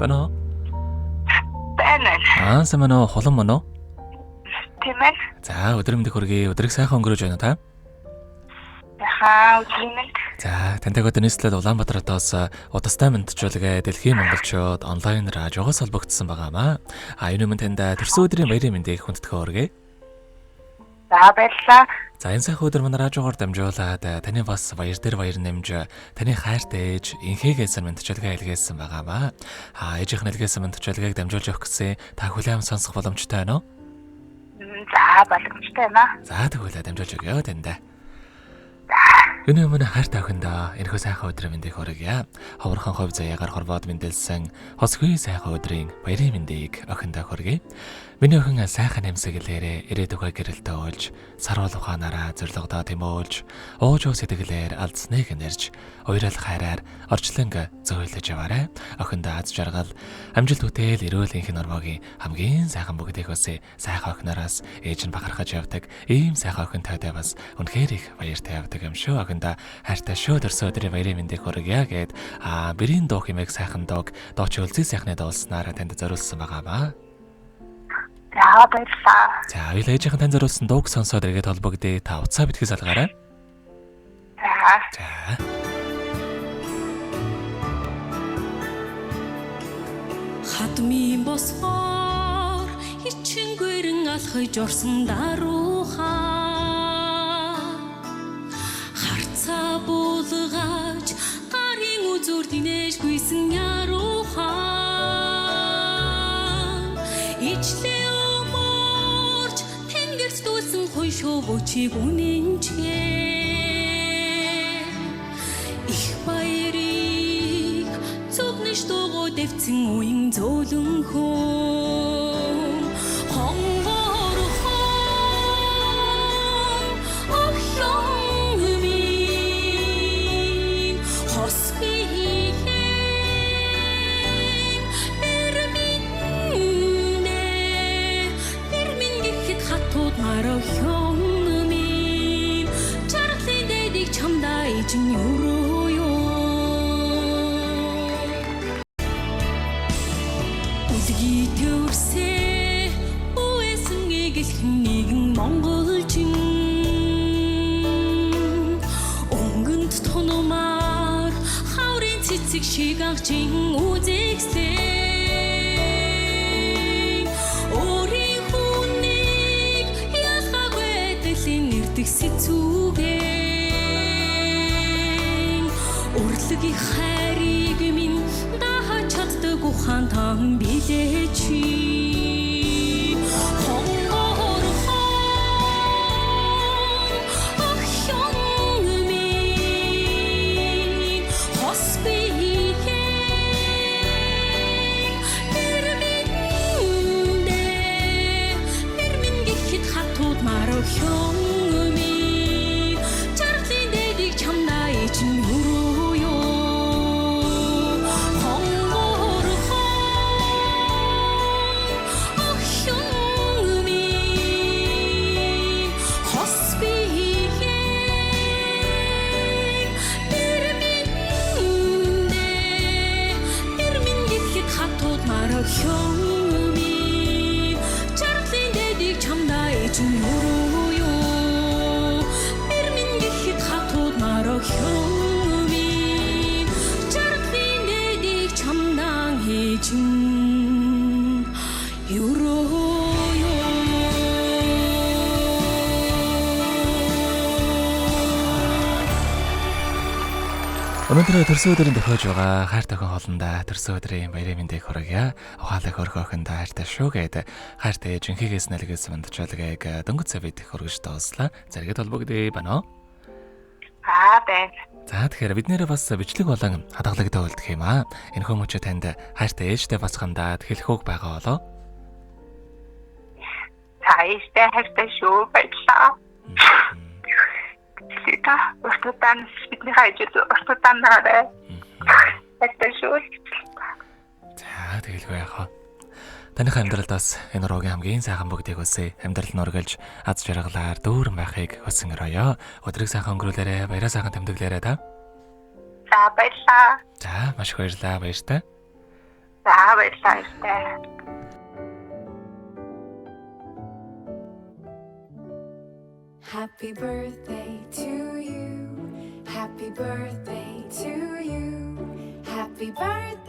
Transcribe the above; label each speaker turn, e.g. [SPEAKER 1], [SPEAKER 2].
[SPEAKER 1] Байна уу?
[SPEAKER 2] Байна.
[SPEAKER 1] Аа, сайн байна уу? Хулан мөн үү?
[SPEAKER 2] Тийм ээ.
[SPEAKER 1] За, өдөр мэндийг хүргэе. Өдрийг сайхан өнгөрөөж байна уу та?
[SPEAKER 2] Яхаа, өдрийн мэнд.
[SPEAKER 1] За, тантай өдөр нийслэл Улаанбаатар хотоос удастай мэндчүүлгээ дэлхийн монголчууд онлайн радиогоос холбогдсон байгаамаа. А энэ өмнө танд төрсөн өдрийн баярын мэндийг хүндэтгэн хүргэе.
[SPEAKER 2] За, баярлалаа.
[SPEAKER 1] За, энэ сайхан өдөр манай радиогоор дамжуулаад таны бас баяр дээр баяр нэмж таны хайртай ээж инхээгээсэн мэндчилгээ илгээсэн байгаамаа. А ээжийнх нь илгээсэн мэндчилгээг дамжуулж өгөх гэсэн та хүлээн сонсох боломжтой байна уу?
[SPEAKER 2] За, боломжтой байна.
[SPEAKER 1] За, тэгвэл дамжуулж өгье танд. Юуны өмнө хайртай охиндоо энэхүү сайхан өдрийн мэндийг хүргье. Ховорхон хувь заяагаар хорвоод мэндэлсэн хосгүй сайхан өдрийн баярын мэндийг охиндоо хүргэе. Миний охин сайхан нэмсэглээрээ ирээдүгөө гэрэлтэ уйлж, саруул ухаанаараа зоригдоо тэмөөлж, ууж уу сэтгэлээр алдсныг нэрж, уярал хайраар орчлонг зөөлөж яваарай. Охиндоо аз жаргал, амжилт бүтээл, эрүүл энх нормогийн хамгийн сайхан бүгдийг хүсье. Сайхан охиноороос ээж нь бахархаж явдаг. Ийм сайхан охинтойдоо бас үнэхээр их баяртай явдаг юм шүү. Охиндоо хайртай шүү. Төрсөн өдрийн баярын мэндийг хүргье гэд бэрийн дуу хэмээх сайхан дууг дооч үлзий сайхны дуулснаар танд зориулсан байгаамаа.
[SPEAKER 2] За, баярлалаа.
[SPEAKER 1] За, хоёул ээжийнхэн тань зориулсан дууг сонсоод эргээд холбогдъё. Та уцаа битгий салгаарай.
[SPEAKER 2] За.
[SPEAKER 1] За.
[SPEAKER 3] Хадмын босгоор хичэнгүрэн алхаж орсон даруухаа харцаа буулгаж гарын үзүр динэж гүйсэн яруухаа ичлээ өмөрч тэнгэрт дүүлсэн хойшоо бочиг үнэнчээ их баярыг зүгнэж дугуй дэвцэн уян зөөлөнхөн хонгор хон охин минь хос биеийн бэр минь гэхэд хатууд марохион минь чаргалын дэдийг чамдаа ижин өрөөё. Үлгий төрсөө үэсэн эгэлхэн нэгэн монголчин өнгөнд тунумаар хаврын цэцэг шиг агчин үзэгслээ. Өөрийн хүнийг ялгаагүй дэлхийн нэрдэг сэцүүгэн өрлөгийн хайрыг минь дахаж чаддаг ухаан тан билээ чи. Хонгор хон охин минь хос биеийн бэр минь гэхэд хатууд марохион минь чаргалын дэдийг чамдаа ичин өрөөё. Хонгор хон охин минь хос биеийн бэр минь гэхэд хатууд марохион минь чаргалын дэдийг чамдаа ичин өрөөё. Бэр минь гэхэд хатууд марохион минь чаргалын дэдийг чамдаа ичин өрөөё.
[SPEAKER 1] Өнөөдөр төрсөн өдрийн тохиож байгаа хайр охин хоолндоо төрсөн өдрийн баярын мэндийг хүргье. Ухаалаг хөрхө охиндоо хайртай шүү гэд хайртай ээж инхийгээс нэлгээсэн мэндчилгээг дөнгөж цай бид хүргэж дууслаа. Зэрэгэд холбогдъё байна уу?
[SPEAKER 2] За, байна.
[SPEAKER 1] За, тэгэхээр бид нэрээ бас бичлэг болон хадгалагдаа үлдэх юм аа. Энэ хүмүүчээ танд хайртай ээжтэй бас хандаад хэлэх үг байгаа болоо.
[SPEAKER 2] За, ээжтэй хайртай шүү. Баярлалаа. Та урт удаан биднийхээ ажил урт удаан байгаарай. Хайртай шүү.
[SPEAKER 1] За, тэгэлгүй яах вэ? Таных амьдралд бас энэ уруугийн хамгийн сайхан бүгдийг хүсье. Амьдрал нь үргэлж аз жаргалаар дүүрэн байхыг хүсэн өрөөё. Өдрийг сайхан өнгөрүүлээрэй, баяраа сайхан тэмдэглээрэй та.
[SPEAKER 2] За, баярлалаа.
[SPEAKER 1] За, маш их баярлалаа. Баяртай.
[SPEAKER 2] За, Баярлалаа баяртай.
[SPEAKER 4] Happy birthday to you. Happy birthday to you. Happy birthday.